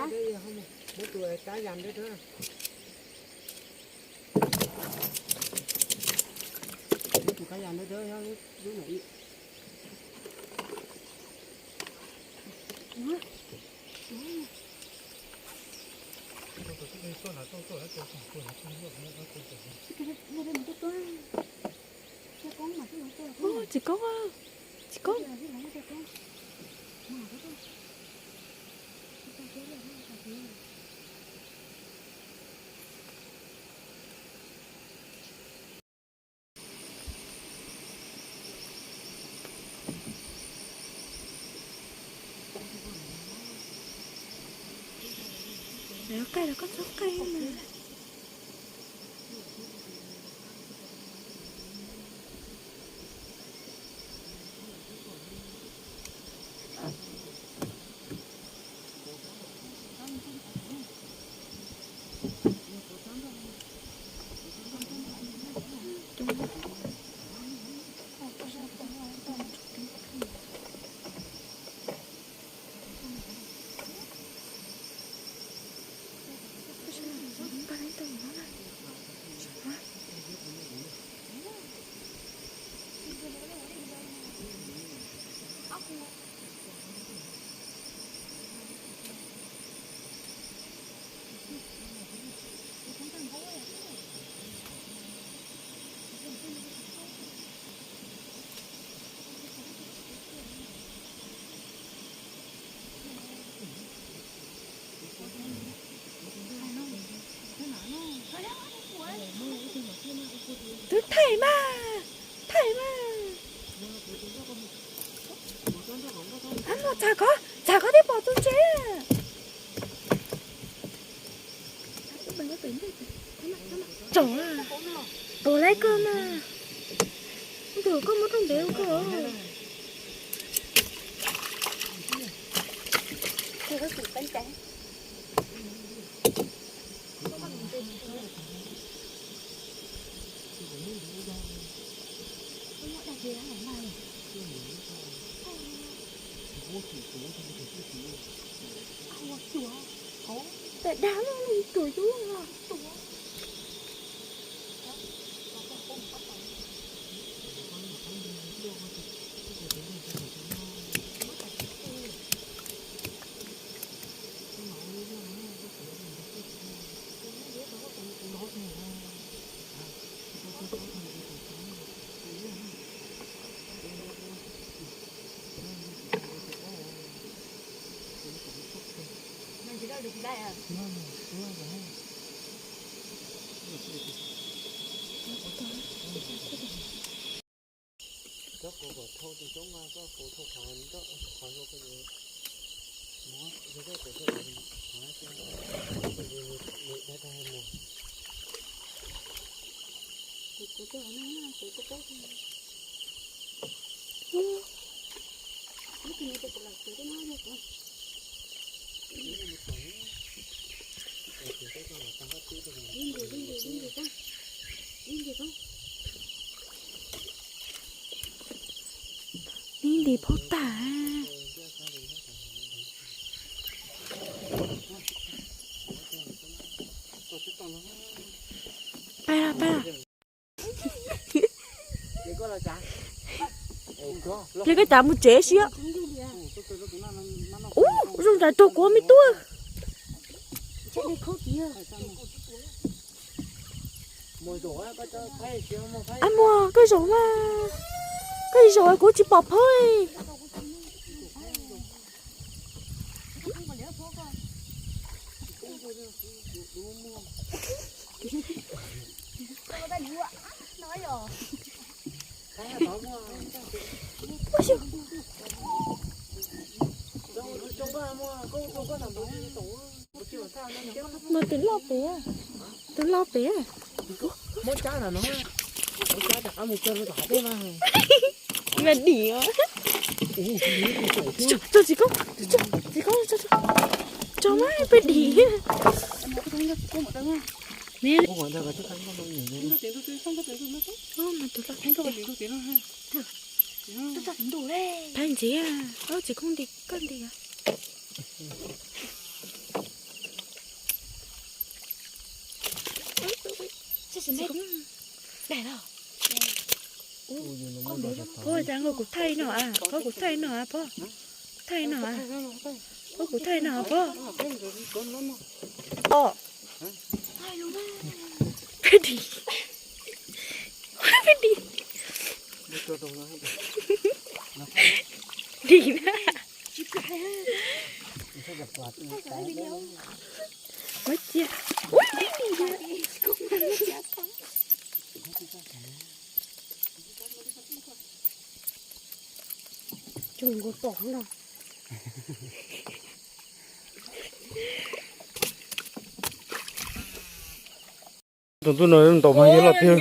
Muab tus kab yas nrab dawb, muab tus kab yas nrab dawb nyob lub no ib. Txiv koob, txiv koob. Lawv qaij los koj txhob qaij mas. Twb thaij mas, thaij mas. Ab, muaj txag koj, txag koj twb pom tus ntses. Tsom, tuav lawm koj mas. Ntuj, koj muab rooj ntev ua koj. Pem dag loj li tuam yub los. Koj qus kom thau tus xyoob mas koj qus thau qhov nroj qhov hlua koj yuav muab yog koj qus thau qhov no ces koj yuav nws dai dai mus. Kuv kuv coj no kuv kuv kuv. Ib nti phaub tag. Pab, pab. Ces koj cav mus tsev siab. Ub, zoo ntsais raug kuv me tub. Ab Muas, koj zaum mas, koj zaum kuv tsis pom phawj. Mas tus loj pem, tus loj pem. Mas dim. Tso txiv koob, txiv koob, tso mas peb dim. Mas tus loj pem. Phab ntxiv, txiv koob nti koj nti. Pog, cas nkaus kuv thaij no a, pog, kuv thaij no a, pog, thaij no a, pog, kuv thaij no a, pog. Peb dim, peb dim, dim na. Ua ciav, ua dim. Tsuag nkaus tom no. Tus ntuj no ntaus mas yog loj tiag.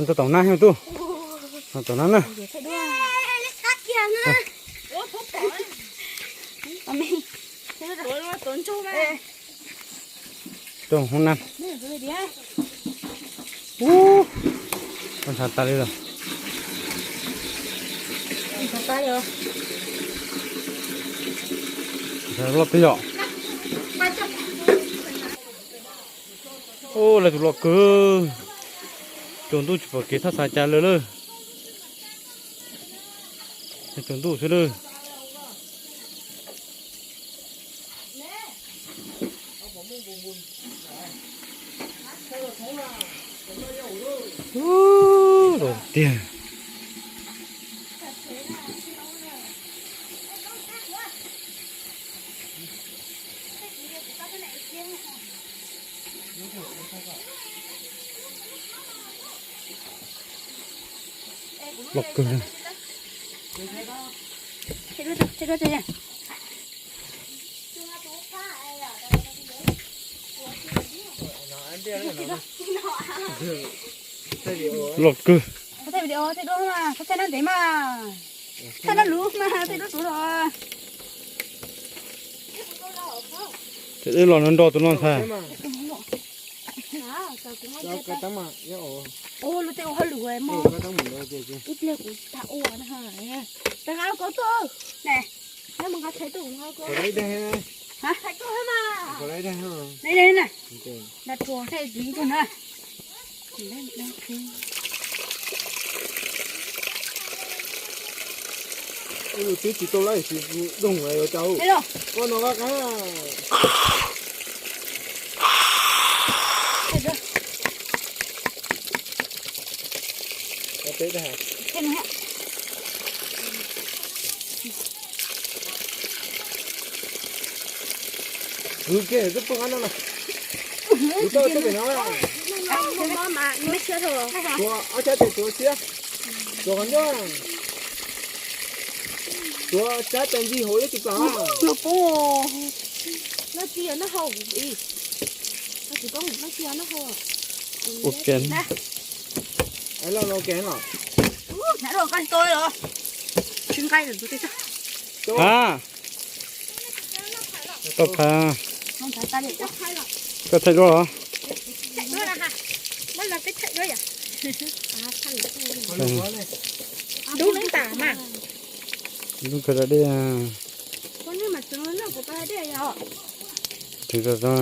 Tau tom na, tau tom na na. Tau hoob na. Ub, ntshav tas li lawm. Ntshav loj twb yom. Ub, lawv tus loj kawg. Tsaus ntuj tsis pom kev thaj xav cas lawm lawm. Tsaus ntuj xwb lawm. Ub, loj tiag. Loj kawg. Loj kawg. Thaij dej los nrog nrog tus no ntag. Ib pliag kuv tag ua na. Rov qab koj tuaj. Nda rua thiaj li ib tug na. Twb tsis tau lawm tsis doog yuav cau. Koj no qab qab. Kwv kiag twb poob qab no na. Kwv tau txoj pem no. Tuav ob sab tes tuav siab. Tuav qhov ncauj. Tuav sab tes ntxig hauv ib tug plam. Ua ke. Ha. Tau phav. Koj thaij duab los? Dub kawg da dej. Tseem tau tau.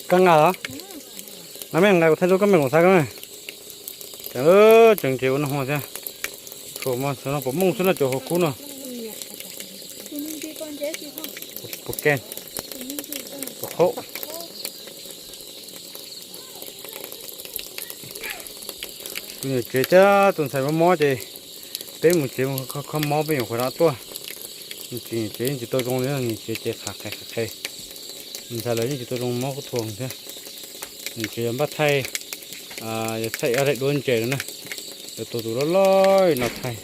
Koj nqa los? Nqa me nqa kuv thaij duab koj me kuv xav koj me. Tseem tseem ces ua no thiab. Tshuav mas no puas mooj xwb no cov hauv kub no. Puas ke, puas qhob. Tus niam tsev thiab tus ntxhais mob mob ces peb mus tsev mus kho mob peb nyuam qhuav rov tuaj. Tsis niam tsev yeej tsis tau zoo li, niam tsev ces qhav qhe qhav qhe. Ntxhais lawv yeej tsis tau zoo mob kub thuas thiab. Niam tsev yuav npaj thaij, yuav thaij ob daim duab ntses no na. Yuav tua tus loj loj no thaij.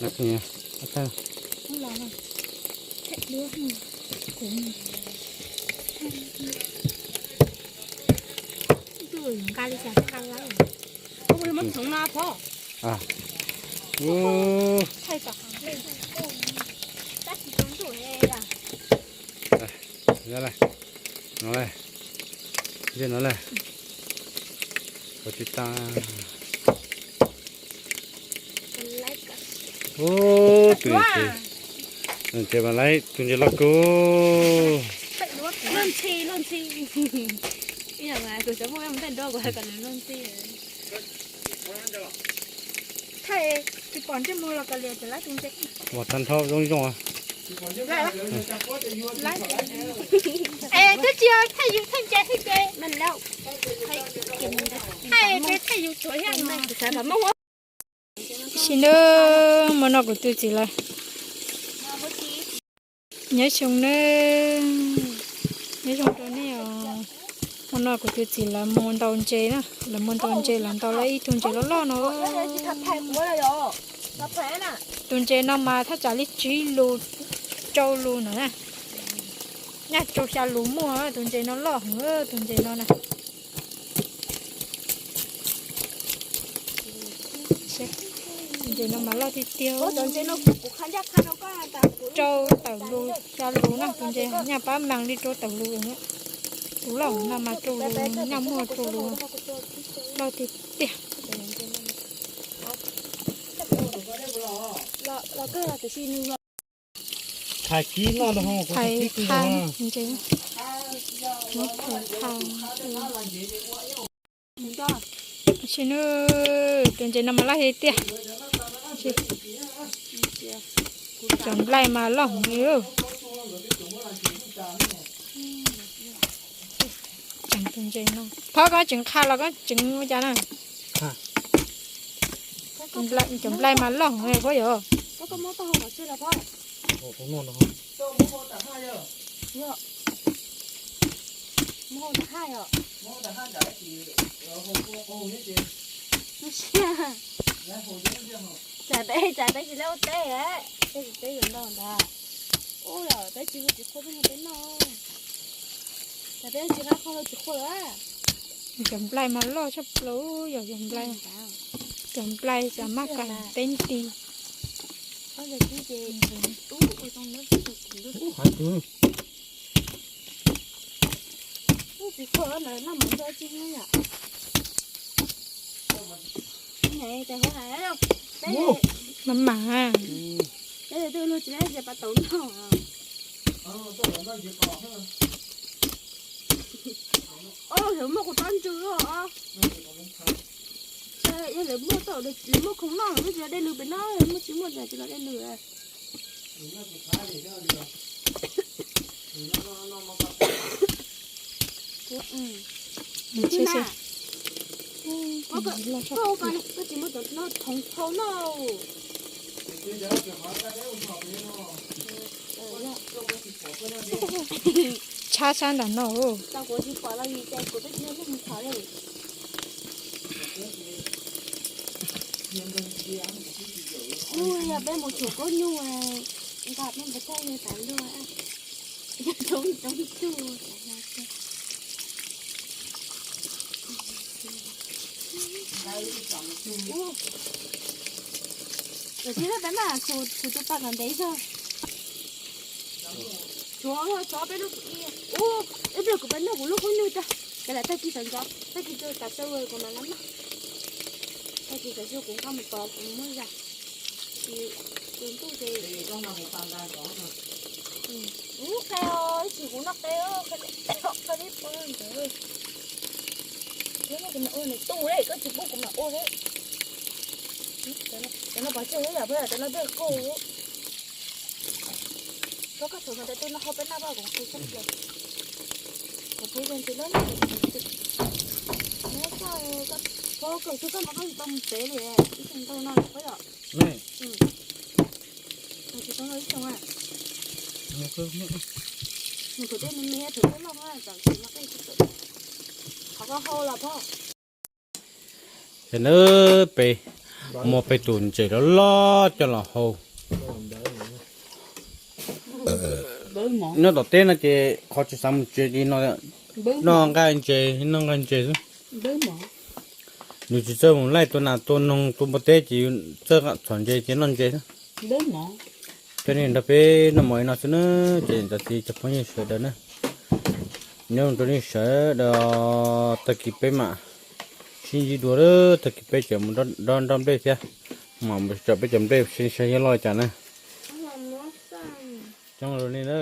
No le, no le, ua tib tag. Tus ntses, tus ntses mas laib, tus ntses loj kawg. Ua tag nrho zoo zoo. Sim no hmo no kuv tus txiv lawv, nyob zoo na, nyob zoo rau nej os. Hmo no kuv tus txiv lawv mus ntaus ntses na, lawv mus ntaus ntses, lawv ntaus lawv ib tug ntses loj loj no. Tus ntses no mas thaj tsam li tsib lus, rau lus no na. Nyaj rau xya lus muaj, tus ntses no loj heev, tus ntses no na. Tus ntses no mas loj tiag tiag. Rau tawm lus xya lus na, tus ntses nyaj pab mees li rau tawm lus. Tus loj no mas rau lus, nyaj muaj rau lus, loj tiag tiag. Thaiv qha ntses, muab thaiv qha. Sim no tus ntses no mas loj tiag tiag. Cov nplaig mas loj heev li. Tseem tus ntses no, thov koj tseem qha los koj tseem ua cas na. Cov nplaig mas loj heev li puab yom. Tsam peb, tsam peb tsis laj ua teb, peb tsis teb yuav noj ntag. Ub, peb tsis hu tsis qhuav peb noj peb noj. Tsam peb tsis nqa qhov tsis qhuav lawm. Cov nplaig mas loj tshaj plaws yom, cov nplaig, cov nplaig xav maj kas peb nti. Mas mas, peb twb luag tsis lab pas taus noj. Os, lawv muaj kuv tob ntsws os. Yog lawv muaj tau, lawv muaj khoom noj, lawv muaj tsis los dej lws pem no, lawv muaj tsis muaj tsis los dej lws. Koj tsis muaj cov no thoov phau no. Tshab sab ntawm no. Tau kuv tsis pom los yus ces kuv twb tsis yog neeg mus thov li. Ub, yog peb mus tshuam kub nyuj, nqa peb npawg thaj li tas luaj, coob coob cuj. Ub, tsis yog peb mas tshuam tus pas kom ntev zog. Tshuam, tshuam peb lub, ub, ib pliag kuv pab noj kuv lub kub nyuj tag, ces lam tag kis txog ntxov, tag kis txog tas sawv kuv mam los noj. Tag kis txog sawv kuv nqa mus pov kuv muab zais. Ces tus ntuj ces, ub, qe os, ib tsam kuv noj qe, qe dib pw ntawd. Ub, kuv mam ua nws tu li, koj tsis pub kuv mam ua li. Cov no pov tseg ib yam, cov no peb kuj, koj, koj tshuav mas cov tu no ho peb noj pab kuv qhia tshaj plaws. Kuv qhia ntsis lawm, koj, koj, koj, koj mas koj tsis tau mus tsev li, ib xyoos ntau no lawm yom. Tsis tau ib xyoos. Nws kuv tej me me thaum tub loj, tam sim no qhov koj hau los pab. Ces na, peb Muaj peb tus ntses loj loj coj los hau. Nyob tom teb no ces qhov tsis xav mus tsev ces noj nqaij ntses, noj nqaij ntses xwb. Nws tsis txawj mus laij tua nas tua noog tua npua teb ces txawj txhom ntses ces noj ntses xwb. Coj nej nrog peb noj mov li no xwb na, ces txog txiv cov phooj ywg sawv daws na, nyob zoo rau nej sawv daws, tag kis peb mam sib ntsib dua, tag kis peb tseem mus dob nroj nplej thiab, mam mus tsom peb cov nplej saib saib yuav loj cas na. Coob rau nej na.